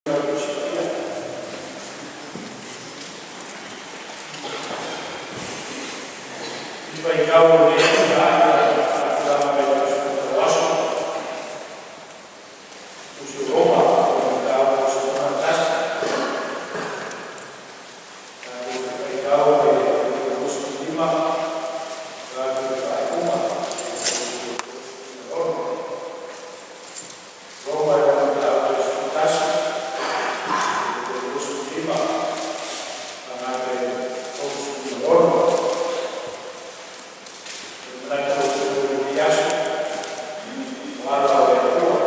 Vaitau o lenei aso sa faatulaga mai le Tusi Tauaso, Tusi o Roma mataupu 11, tatou te faitau i le 25 e oo atu i le faaiuga aso 36. Roma mataupu 11 25 agai le 36. O le manatu autu o lenei aso, o ala o le Atua,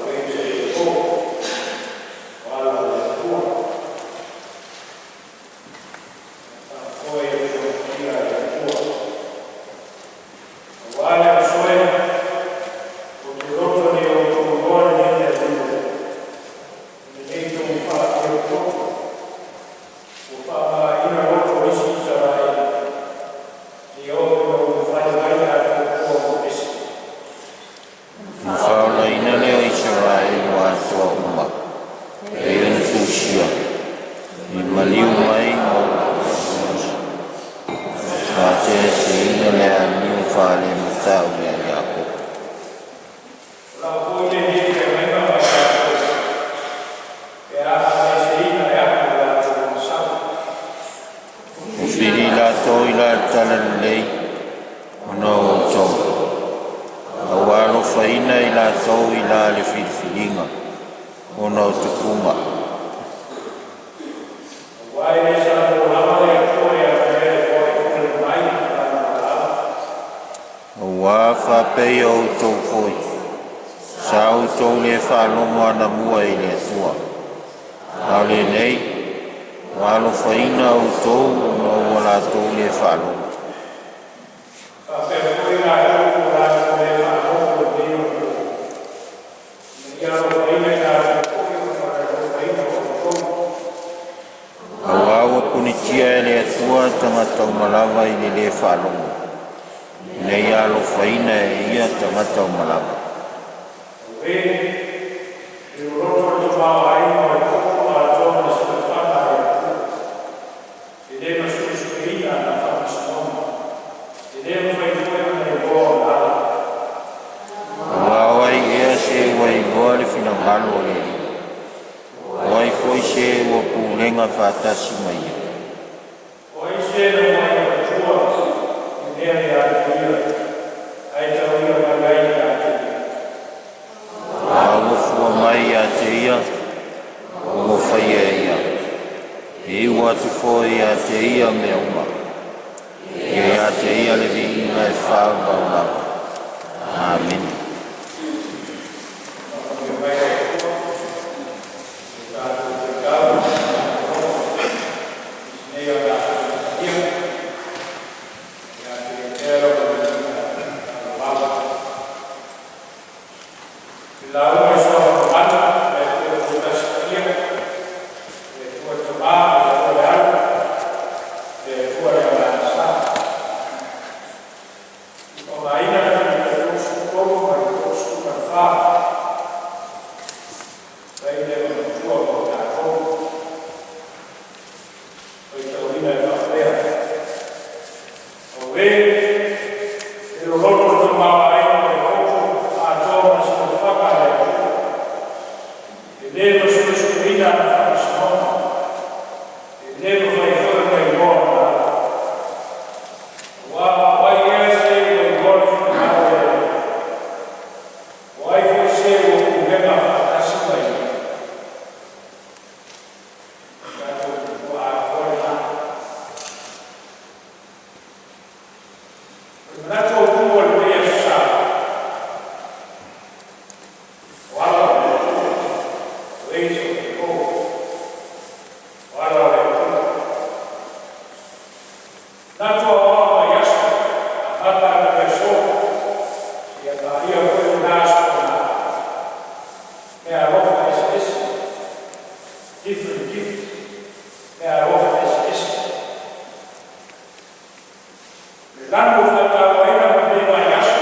ways of the Lord, o ala o le Atua. Faafoe e le Atua. Aua le aso e, ou te loto ina ia outou iloa lenei mea lilo, ina ne i outou faateototo, ua faamamaina loto o isi Isaraelu, seia oo ina ulufale mai le atoatoa o ese. Na faolaina lea o Isaraelu atoa uma, e pei ona tusia, “I maliu mai ma ou faaseaseaina le aniu faalemata'u ia Iakopo.” O lau foi lenei feagaiga ma i latou, pe a faavaeseina e a'u lo latou agasala.” Ua fili i latou i la le talalelei ona o outou, a ua alofaina i latou i la le filifiliga ona o tupuga. Auā e le salamo lava le Atua ia te mea e foai pule mai ma lana valaau. Auā faapei o outou foi, sa outou lē faalogo anamua i le Atua, a o lenei ua alofaina outou ona o le latou lē faalogo. E faapea foi i latou ua latou le faalogo i lenei onapo, ina ia alofaina i latou foi ona o le alofaina o outou. Auā ua punitia e le Atua tagata uma lava i le lē faalogo, ina ia alofaina e ia tagata uma lava. Auē, e loloto le tamaoaiga o le koko atoa ma le silafaga a le Atua! E le masuesueina ana faamasinoga, e le mafai foi ona iloa ona ala. Auā o ai ea se ua iloa le finagalo o le Alii? O ai foi se ua pulega faatasi ma ia? O ai se na muai avatua ni mea ia te ia, ae tauina mai ai ia te ia? A ua fua mai ia te ia, ua faia e ia. E iu atu foi ia te ia mea uma. Ia ia te ia le viiga e faavavau lava. Amene. Faamanuia mai le Atua i le tatou faitau ma nei o tatou paia. Ia te Ia pea lona viiga e faavavau. I le lauga i Suafa mamalu le Atua Toetasi Paia, le Atua le Tamā, le Atua le Alo, le Atua le Agaga Sa. I faaaogaina le Filipi 33 ma le 34, fai lea ma matua mo tatou. Faitauina e faapea, Auē, e loloto le tamaoaiga o le koko atoa ma le silafaga a le Atua! E le masuesueina ana faamasinoga, e le mafai foi ona iloa ona ala. Auā o ai ea se ua iloa le finagalo o le Alii? O ai foi se ua pulega faatasi ma ia? O tatou matua atoa lena. O le manatu autu o lenei aso Sa, o ala o le Atua, ways of the Lord, o ala o le Atua. Manatu aoao mai aso, amata atu i aso, seia paia foi lena aso na. Mea alofa eseese, different gifts, mea alofa eseese. Le lanu o faatauaina ma lenei vaiaso,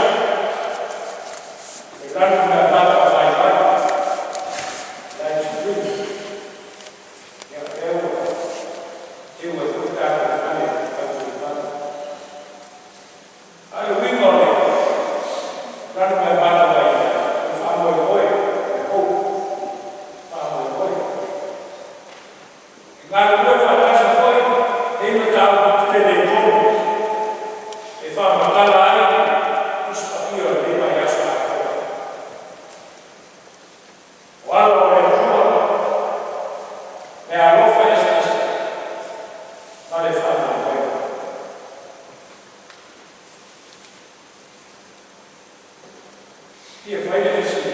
Fia fai le fesili,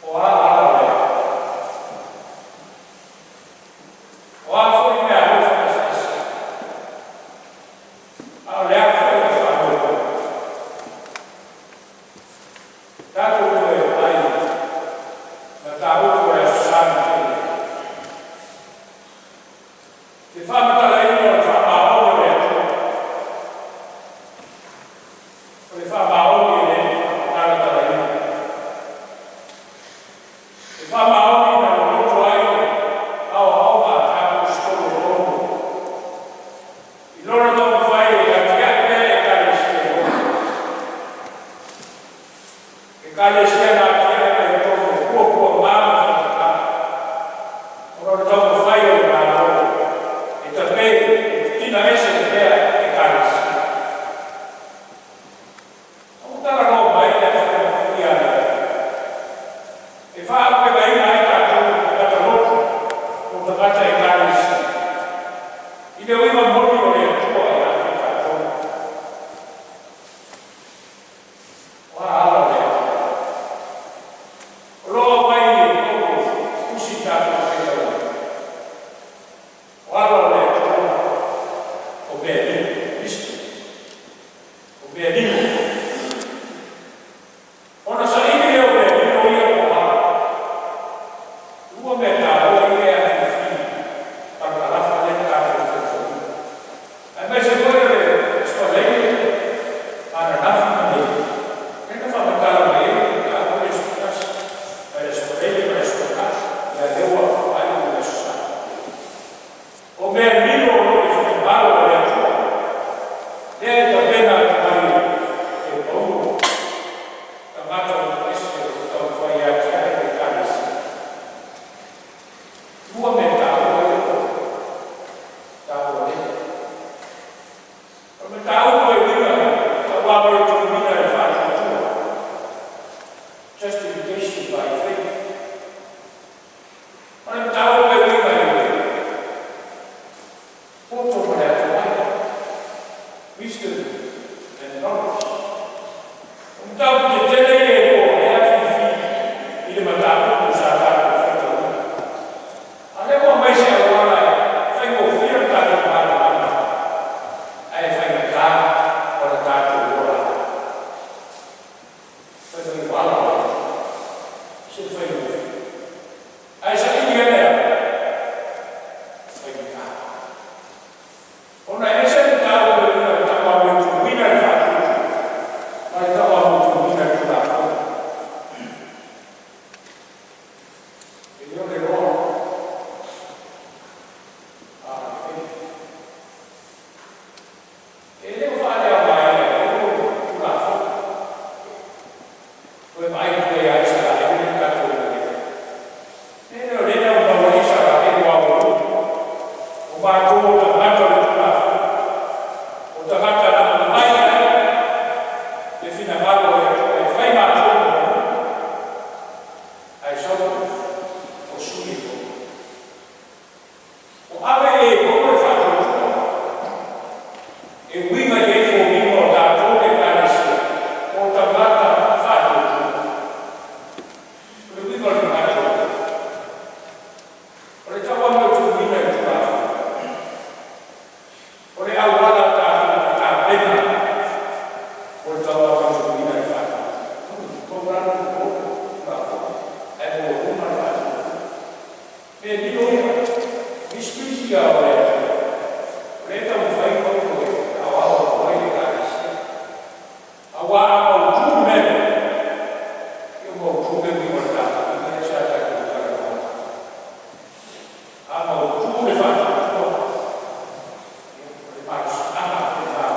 o a ala o le Atua? O a foi meaalofa eseese? A o le a foi le faamoemoe? Tatou toe vaai i mataupu o le Aso Sa na tea nei. Le faamatalaina o le faamaoni o le Atua. O le faamaoni e le talatalaina. Le faamaoni na loloto ai le aoaoga a tatou sitolologo i lona taumafai e atiae pea le Ekalesia i Roma. Ekalesia na atiae mai totonu o puapuaga ma faigata, ona o le taumafai o le Malo e tape e titina ese pea Ekalesia. Ua talanoa mai le Afioga Paia a le Atua e faaauupegaina ai tatou tagata lotu po o tagata Ekalesia i le uiga moni o le Atua ia te tatou. O a ala o le Atua? O lo o aumai i Paulo tusi tatou faitauina. O ala o le Atua o mea lilo, mysteries. O mea lilo. Ona saili lea o mea lilo ia po o ala. Lua mea taua ia e afifi parakalafa lea na tatou faitauina. Aemaise foi o le Aso Faraile, ananafi ma nei, lea na faamatala mai ai le mataupu le aso tasi, mai le Aso Faraile ma le Aso Toonai, ia lea ua faaiu i le Aso Sa. O mea lilo o lo o i le finagalo o le Atua, lea e tapena atu mai e Paulo, tagata ua ese o taumafai e atiae le Ekalesia. Lua mea taua ia o taua nei. O le mataupu e uiga tauamautuina i le faatuatua. Justification by faith. O le mataupu e uiga i le poto ma le atamai. Wisdom and knowledge. O mataupu tetele ia e lua o lea afifi i le mataupu sa tatou faitauina. A lea ua aumai se auala e faigofie le tatou malamalama ae faigata ona tatou ola. Fai mai o ala o le Atua. Se faigofie. Ae saili ai le ala, faigata. Ona e ese le mataupu e uiga i le tauamautuina i le faatuatua ma le tauamautuina i le Tulafono. E le o le law, a o le faith. E le o faaleaogaina e Paulo le Tulafono. Toe vaai tua ia Isaraelu le tatou nei. E le o le naunau ai Isaraelu a o o matou o tagata o le Tulafono. O tagata na aumai ai le finagalo o le Atua e fai matou mo. Ae sau o sui e Paulo. O ave e Paulo le faatuatua. E uiga i ai foliga o tatou le Ekalesia o tagata faatuatua. O le uiga o le manatu o le tauamautuina i le Tulafono. O le auala tatou te tapena o le tauamautuina i le faatuatua. Maualalo le Tulafono ae maualuga le faatuatua. Mea lilo ia, mysteries ia o le Atua. O lea e taumafai Paulo e aoao atu ai le Ekalesia. Aua a mautu le mea lea, ia mautu le uiga o le tapuaiga lea sa tatou talanoa. A mautu le faatuatua, o le malosiaga lena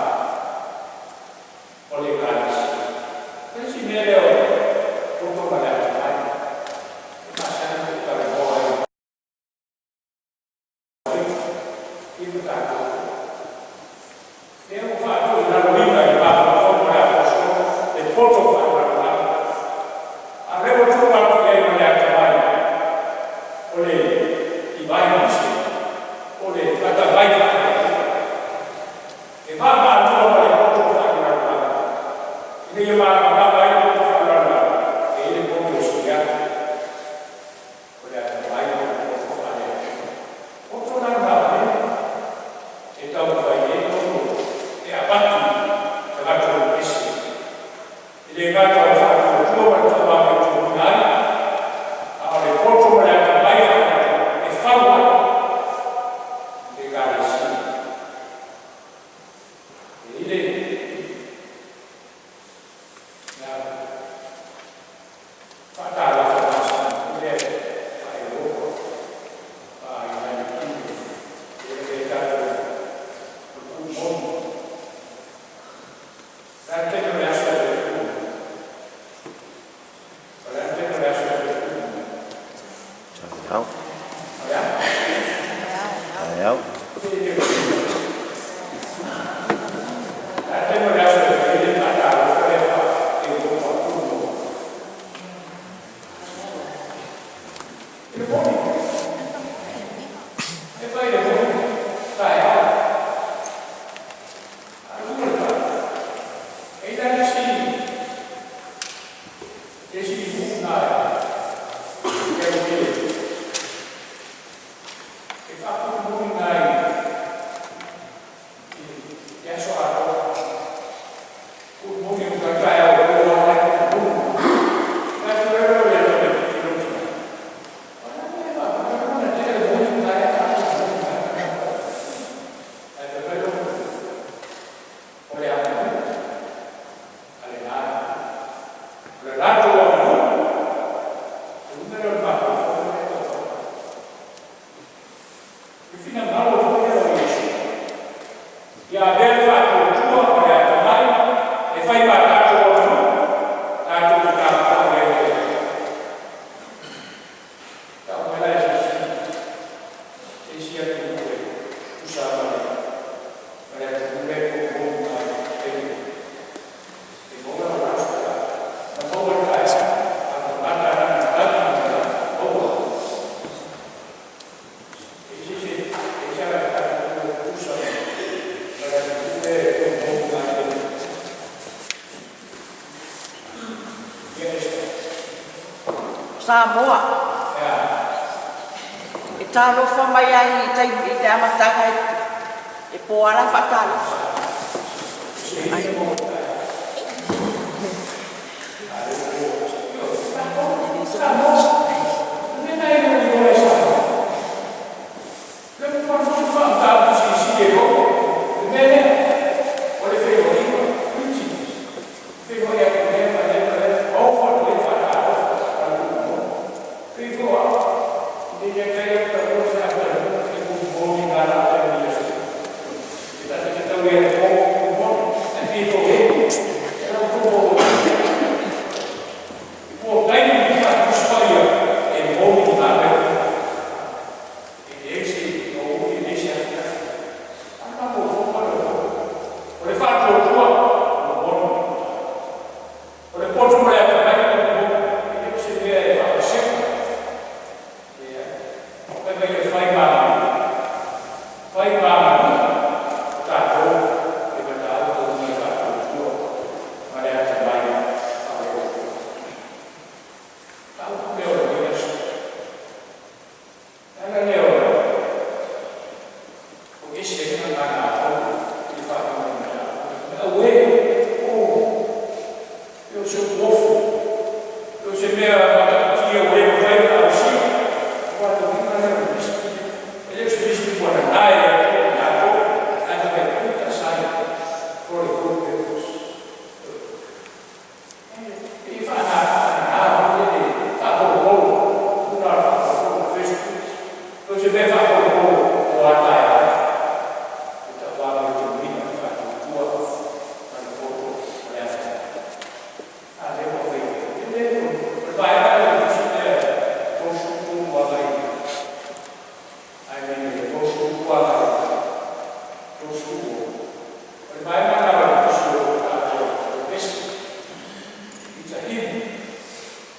o le Ekalesia. O le isi mea lea o le poto ma le atamai, e masani ona talanoa ai i ma tatou. Lea ua faatoilaloina i le mafaufauga o le apositolo. le gata o le faatuatua ma le tauamautuina ai, a o le poto ma le atamai faale-Atua e fau ai le Ekalesia. E i le faatalofa masani foi lea faa-Europa, faa-United Kingdom, e tatou o le good morning. O le a le taimi o le aso e tu? O le a le taimi o le aso e tu? Taeao. O le a? Taeao. O le a le taimi o le aso e fai ai le faatalofa lea faa-Europa, good morning? I le morning. E fai le morning. Taeao. A lua le fai. E i la le isi nuu na e au e faa-good morning ai i aso atoa. Good morning o ka taeao o ai good morning. Tatou le le le le tiro tina. Ona le fa ona te le morning taeao faa-good morning ai. Ai fa mai lo o le aganuu a le gagana. O le latou aganuu, e uiga lea o le mafaufau lea e tau. I finagalo foi lea o Iesu. Ia avea le faatuatua ma le atamai e fai ma tatou aganuu, tatou te tapuai ai le Atua. Tau mai la e se isi atunuu e tusa ma le atunuu lea e good morning ai taimi. E maua lau aso na maua le taeao, a o tagata lana tali ma maua. E isi se e isi ala atunuu e tusa ma le atunuu lea e good morning ai taimi. Ia Esther. Samoa, e talofa mai ai i taimi i le amataga e po ala faatalofa. Se mo Samoa. Nena e mo i Samoa. Le mo fa ta si si e lo. Le mea o le feioiga, greetings. Feiloai atu lea ma lea ma lea. O fo le faatalofa o le good morning. Pei fo a. Le ia kai o ta o sa ta e good morning ala ta ni aso. E ta te tau e o good morning. E pi to e. E la to ua taimi ni faatusipaia e moni i galuega. E leai se aoauli, e leai se afiafi. A le mafaufauga lea o le faatuatua ua moni. O le poto ma le atamai ua moni. E le o se mea e faapasega. Leai. Fai mai e fai magamua. Fai magamua. O tatou e mataupu o le faatuatua ma le atamai faale. Tau lea o le aso. Ala lea o o ese ai gagana a Paulo i le faaiuga o le mataupu. Auē, o, e o se uofu, e o se mea matautia ua le mafai ona ausia. Ua le uiga lea o le mystery. E le o se mystery ua nanae le Atua ma tatou, ae faapea put aside for a good purpose. E faanana foi le faaporoporo, una o le faaporoporo, first weeks. O se mea faaporoporo o a taeao. E tauamautuina le faatuatua ma le poto ma le atamai. A lea ua fai. E le o le vaega lea o le tusi lea 33 agai ai mai 32 agai 36. O le vaega la o le tusi o tatou o Pesi. It's a hymn.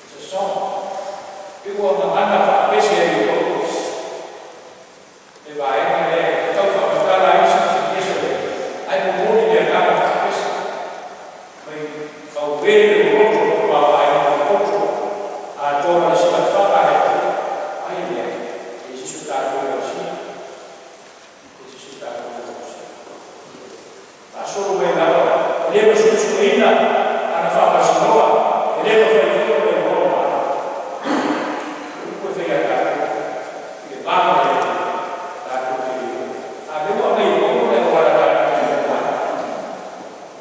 It's a song. E ua gagana faapese ai i tolu. Le vaega lea e tau faamatala ai sisi ese ai momoli le agaga faapese. Mai auē le loloto o tamaoaiga o le poto atoa ma le silafaga a le Atua. Ai lea, e isi so tatou e ausia. E isi so tatou e ausia. Faasolo mai lava, e le masulisuina ana faamasinoga. E le mafai foi ona igoa o Malo. O upu e fai ia tatou i le va ma le Atua, tatou te le iloa. A o lea ua aumai i totonu le auala tatou te iloa ai,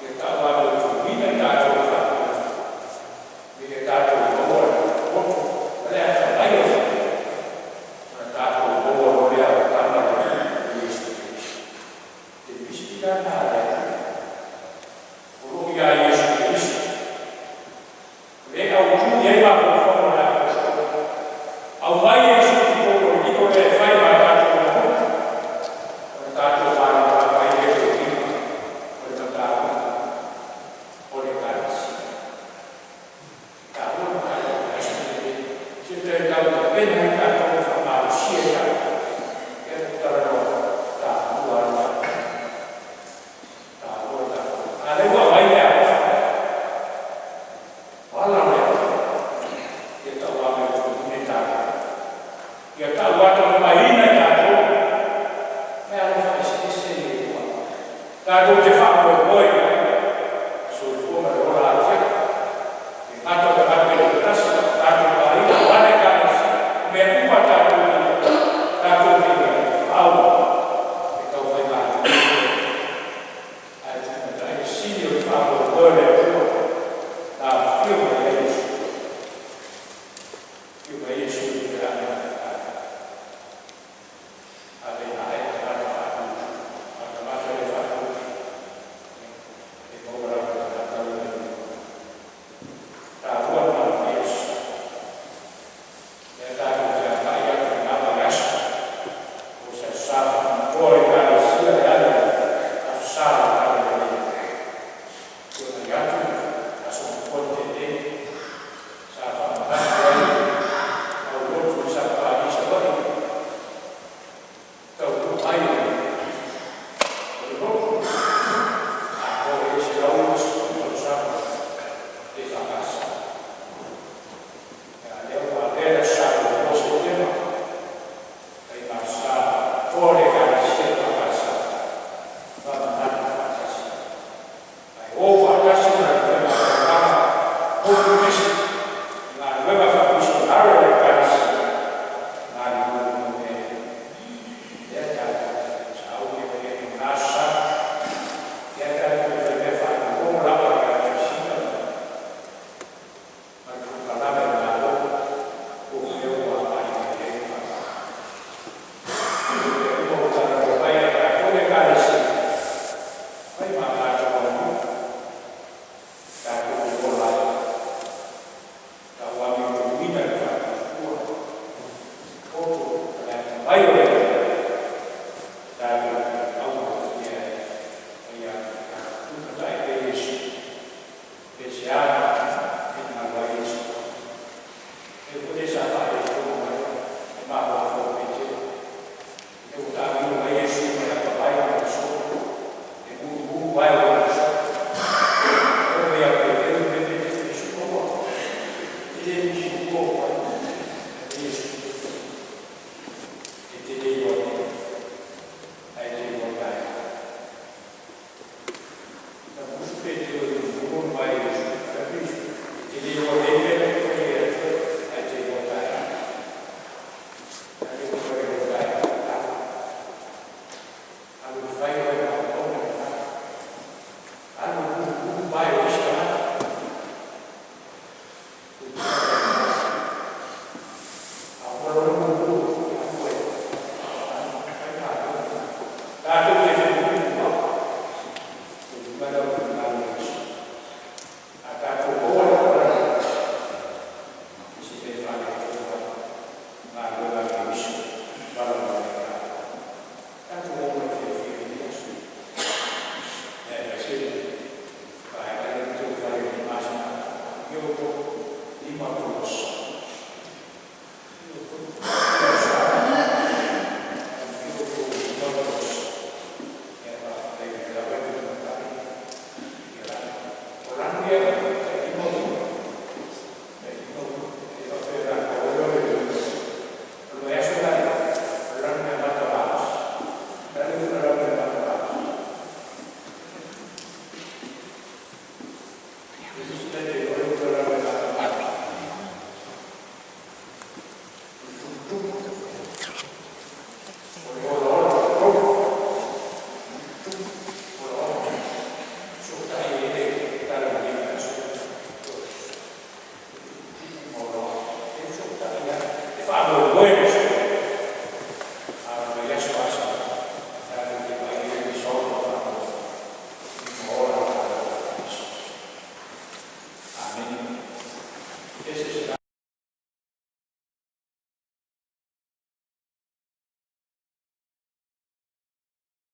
ia tauamiotuluina i tatou i le faatuatua, ina ia tatou maua le potu ma le atamai o le Atua, ona tatou maua loa lea o le Tama lea o Iesu Keriso. O le misela lena a le Atua o lo o ia Iesu Keriso, o lea e autu i ai mafaufauga o le Aposetolo. Aumai Iesu i totonu o le lio lea e fai ma a tatou aganuu, ona tatou malamalama ai lea i le uiga o le mataupu o le Ekalesia. E taua le mataupu i le aso lenei. Se i tau tapena ai tatou ma faamalosia ai tatou. Lea na ou talanoa atu, e taua lava le mataupu. E taua le mataupu. A o lea ua aumai le alofa, o ala o le Atua, ia tauamiotuluina i tatou, ia tauatamamaiina i tatou meaalofa eseese ia ua tatou te faamoemoe i ai, le soifua ma le ola atiae. E le gata o tagata taitoatasi, o tatou aiga, o ana Ekalesia, o mea uma lava tatou te i ai, tatou te i ai au e taufai galulue mo le Atua. Ae tulimatai le sili o le faamoemoe o le Atua na afifio mai ai Iesu. Afio mai Iesu e toe ave ai, ave ae le tagata faatuatua, a o le tagata le faatuatua, e maua lava e le tagata lona igoa. Taua le ma i lenei aso Sa. Lea tatou te agai atu i lena vaiaso o se aso Sa faapitoa o le Ekalesia e ala i Aso Sa o le Talalelei. Tuanai atu le Aso Gafua na tea nei sa faamanatu ai e aulotu i sa Papalii i Savaii taunuu mai o le lotu atoa i ai le 160 tausaga o le EFKS. A o lea ua avea le Aso Sa 1 o Setema faiga aso sa faapitoa o le Ekalesia EFKS faamanatu faatasi ae o faatasi ma le faiga Home Mission, galuega faamisionare a le Ekalesia, galulue uma i mea ia. Lea tatou te sauni atu ai i lena Aso Sa, lea tatou te faimea faalogologo lava ia Tresina ma le polokalame a le Malo po o fea ua agai mai ai le faamai. O mea uma ua talanoa mai ai tatou le Ekalesia, fai ma a tatou aganuu, tatou te ola ai, tauamiotuluina i le faatuatua, poto ma le atamai o le Atua, tatou te augafie ai ma ia tulimatai pea Iesu. Pe seā finagalo ai Iesu. E foi lea sa faaletonu ai le mafaufau o Petelo, ina ua taamilo mai Iesu ma le apavai ma le soa, e mumu vae o lona uso. E oo mai ia Petelo, fai mai Petelo, Iesu aua, e te le misi ua oo mai. Fai mai Iesu, e te le iloa nei, ae e te iloa taeao. Na musu Petelo e mumu le vae i Iesu. Fai atu Iesu, e te le iloa nei mea na ou te faia ia te oe, ae e te iloa taeao. A lea ua toe iloa taeao, alu, alu e fai oe ma auauna i tagata. Alu e mumu vae o isi tagata. A uma loa le mumu, alu e fai galuega. Tatou te femulimuli, tuli mai lea o le finagalo o Iesu. A tatou maua le auala lea, e se mea e faaletonu ai galuega a Keriso valaauina ai tatou. Tatou o ma le fiafia i lenei aso, aemaise le vaega lea na toe fai i lenei masina atoa. Manuia outou. Lima outou Aso Sa. Manuia outou. Aso Sa. Manuia outou. Lima outou Aso Sa. Ia faafetai o lea lava e tulimatai ia lanu. O lanu ia e tailima uma, tailima uma. E le faapea na o le pau lea o le O le vaiaso la i ai, o le Lanumeamata malosi. O le a le uiga o le lanumeamata malosi? O se isi na te iloa le uiga o le lanumeamata? Oe.